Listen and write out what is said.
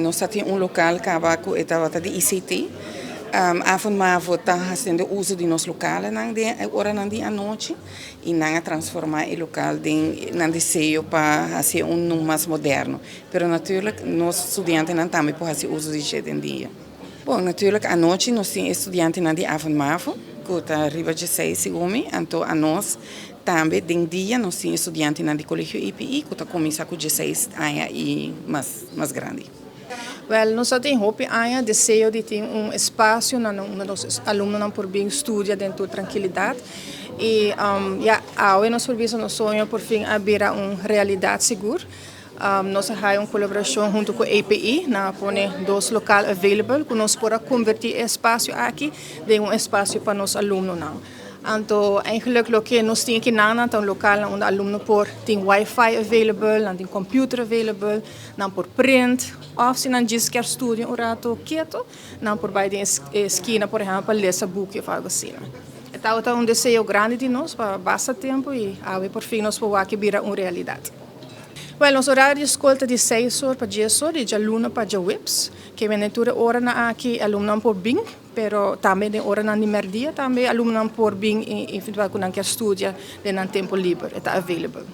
Nos ta tin un local caba cu e tabata di ICT. Avond Mavo ta haciendo uso di nos localnan den e oranan di anochi y nan a transforma e local den nan deseo pa haci un mas moderno. Pero natuurlijk nos studiantenan tambe por haci uso di dje den dia. Bon, natuurlijk anochi nos tin studiantenan di Avond Mavo, cu ta riba 16 segun mi, anto anos tambe den dia nos tin studiantenan di Colegio EPI, cu ta cuminsa cu 16 aña y mas grandi. Wel, nos tin hopi aña deseo di tin un espacio na unda nos alumnonan por bin studia den trankilidad. Y ja, awe nos por bisa nos soño por fin a bira un realidad sigur. Nos a haya un colaboracion hunto cu API, nan a pone dos local available, cu nos por converti e espacio aki den un espacio pa nos alumnonan. Anto, eigenlijk loke nos tin aki nan ta un local unda alumno por tin wifi available, nan tin computer available, nan por print, of si nan djis kier studia un rato keto, nan por bay den skina, por ehempel, lesa boek of algo asina. Anto, ta un deseo grandi di nos pa basta tempo y awe por fin nos por bira un realidad. Well, nos horario di scol ta di 6 or pa 10 or, di dialuna pa diahuebs, kiermen tur ora nan aki alumno por bin, pero tambe den ora nan di merdia tambe alumno por bin y eventual cu nan kier studia den tempo liber, ta available.